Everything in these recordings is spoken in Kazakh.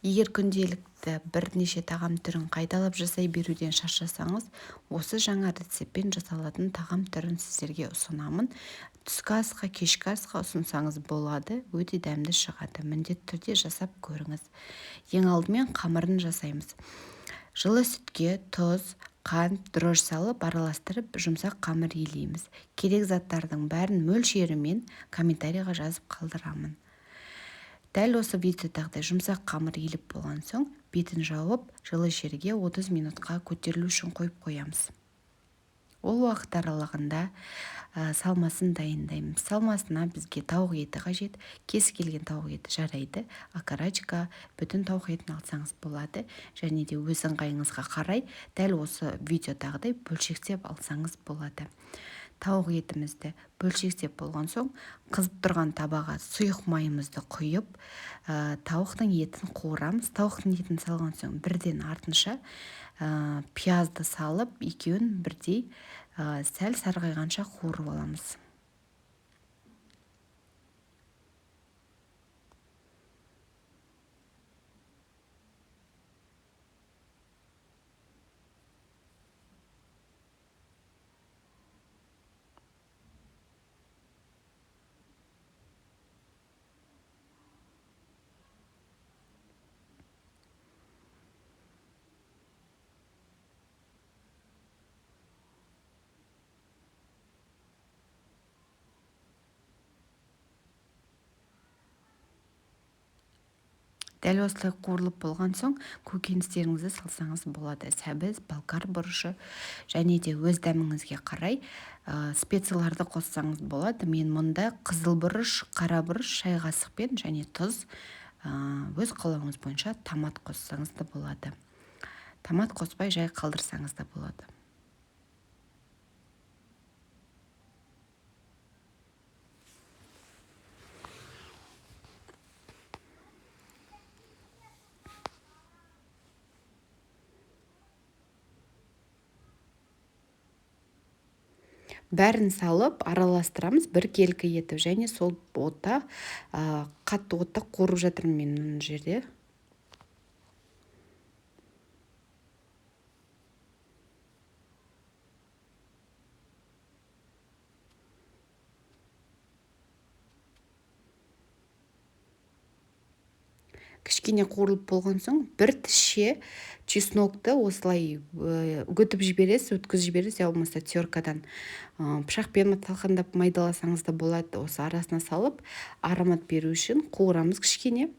Егер күнделікті бірнеше тағам түрін қайталап жасай беруден шаршасаңыз, осы жаңа рецептпен жасалатын тағам түрін сіздерге ұсынамын. Түскі асқа, кешкі асқа ұсынсаңыз болады, өте дәмді шығады. Міндетті түрде жасап көріңіз. Ең алдымен қамырын жасаймыз. Жылы сүтке тұз, қант, дрожж салып араластырып, жұмсақ қамыр илейміз. Керек заттардың бәрін мөлшерімен комментарийға жазып қалдырамын. Дәл осы видеодағыдай жұмсақ қамыр илеп болған соң, бетін жауып, жылы жерге 30 минутқа көтерілу үшін қойып қоямыз. Ол уақыт аралығында салмасын дайындаймыз. Салмасына бізге тауық еті қажет. Кез келген тауық еті жарайды. Окорочка, бүтін тауық етін алсаңыз болады. Және де өз ыңғайыңызға қарай дәл осы видеодағыдай бөлшектеп алсаңыз болады. Тауық етімізді бөлшектеп болған соң, қызып тұрған табаға сұйық майымызды құйып, тауықтың етін қуырамыз. Тауықтың етін салған соң бірден артынша пиязды салып, екеуін бірдей сәл сарғайғанша қуырып аламыз. Дәл осылай қуырылып болған соң көкөністеріңізді салсаңыз болады. Сәбіз, балқар бұрышы және де өз дәміңізге қарай специяларды қоссаңыз болады. Мен мұнда қызыл бұрыш, қара бұрыш, шай қасықпен және тұз, өз қалауыңыз бойынша томат қоссаңыз да болады. Томат қоспай жай қалдырсаңыз да болады. Бәрін салып араластырамыз біркелкі етіп, және сол отта, қатты отта қуырып жатырмын мен мына жерде. Кішкене қуырылып болған соң бір тісше чеснокты осылай үгітіп жібересіз, өткізіп жібересіз, я болмаса теркадан, пышақпен талқандап майдаласаңыз да болады. Осы арасына салып аромат беру үшін қуырамыз кішкене.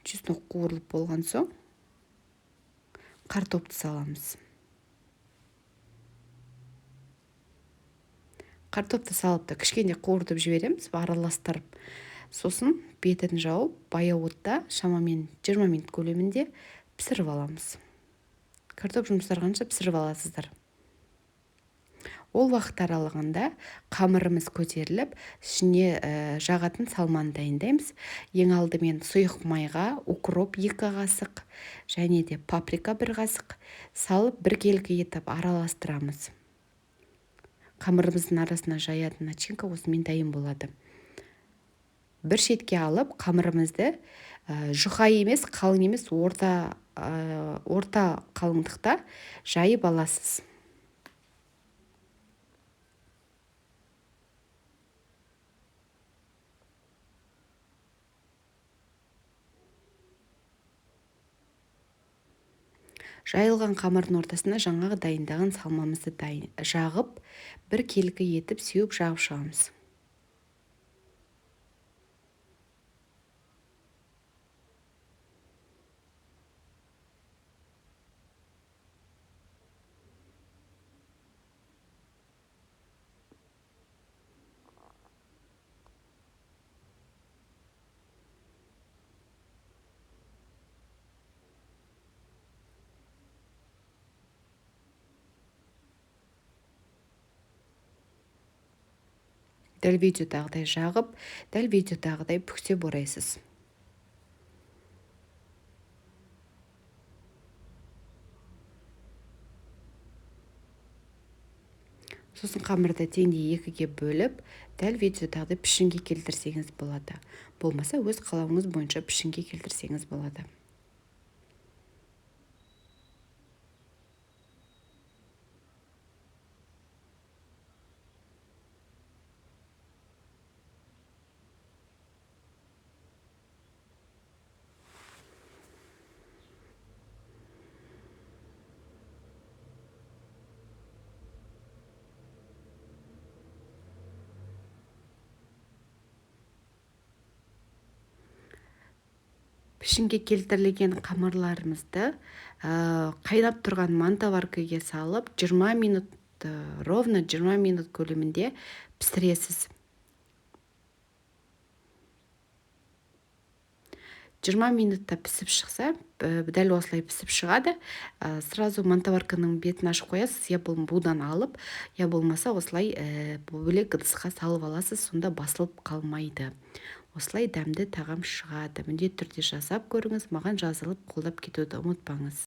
Чеснок қуырылып болған соң картопты саламыз. Картопты салып та кішкене қуыртып жібереміз, араластырып. Сосын бетін жауып, баяу отта шамамен 20 минут көлемінде пісіріп аламыз. Картоп жұмсарғанша пісіріп аласыздар. Ол уақыт аралығында қамырымыз көтеріліп, ішіне жағатын салманы дайындаймыз. Ең алдымен сұйық майға укроп 2 қасық және де паприка 1 қасық салып біркелкі етіп араластырамыз. Қамырымыздың арасына жаятын начинка осымен дайын болады. Бір шетке алып қамырымызды, жұқа емес, қалың емес, орта қалыңдықта жайып аласыз. Жайылған қамырдың ортасына жаңағы дайындаған салмамызды жағып, бір келкі етіп сеуіп жағып шығамыз. Дәл видеодағыдай жағып, дәл видеодағыдай бүктеп орайсыз. Сосын қамырды теңдей екіге бөліп, дәл видеодағыдай пішінге келтірсеңіз болады. Болмаса өз қалауыңыз бойынша пішінге келтірсеңіз болады. Пішінге келтірілген қамырларымызды қайнап тұрған мантоваркаға салып, 20 минут, ровно 20 минут көлемінде пісіресіз. 20 минутта пісіп шықса, дәл осылай пісіп шығады. Сразу мантоварканың бетін ашып қоясыз, я будан алып, я болмаса осылай бөлек ыдысқа салып аласыз, сонда басылып қалмайды. Осылай дәмді тағам шығады. Міндетті түрде жасап көріңіз, маған жазылып қолдап кетуді ұмытпаңыз.